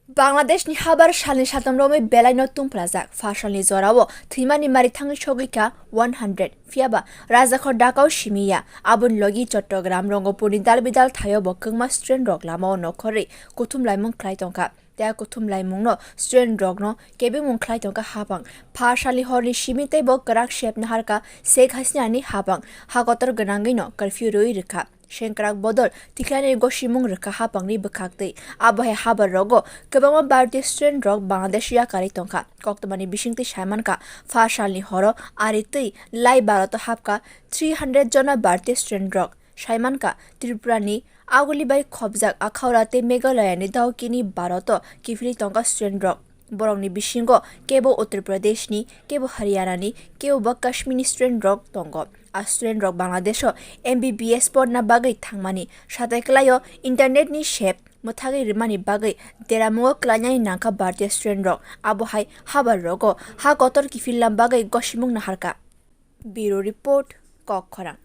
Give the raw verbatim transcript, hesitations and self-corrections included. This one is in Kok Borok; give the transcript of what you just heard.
Bangladeshni habar salni satam romwi belaino tungphlajak. Pha salni jorao thwimani mari thangwi sogwi kha one hundred. Phiyaba rajakhor Dhakao simi ya. Aboni logi Chottogram, Rangapurni dalbidal thaio bo kwbangma student rok lamao nokhorwi kuthum laimung khlai tongkha. Tei a kuthum laimungno student rokno kebengmung khlai tongkha hapang. Pha salni horni simi tei bo kwrak sep naharkha Sheikh Hasinani hapang. Ha kotor gwnangwino curfew rwi rwkha. Sengkrak bodol tikhlainai gosimung rwkha hapangni bwkhaktwi. Abo hai habar rogo kwbangma Bharatiya student rok Bangladesh yakarwi tongkha. Koktwmani bisingtwi saimankha, pha salni horo ari twi lai Bharat o hapkha three hundred jona Bharatiya student rok. Saimankha, Tripura ni aguli bai khopjak Akhaura tei Meghalaya ni Dawki ni Bharat o kiphilwi tongkha student rok. Borokni bisingo kebo Uttar Pradesh ni, kebo Haryana ni, kebo bo Kashmir ni student rok tongo. A student rok Bangladesh o M B B S porna bagwi thangmani satai kwlai o internet ni sep mwthagwi rwmani bagwi deramungo kwlainani nangkha Bharatiya student rok. Abo hai habar rogo ha kotor kiphilna bagwi gosimung naharkha. Bureau Report, Kok Khorang.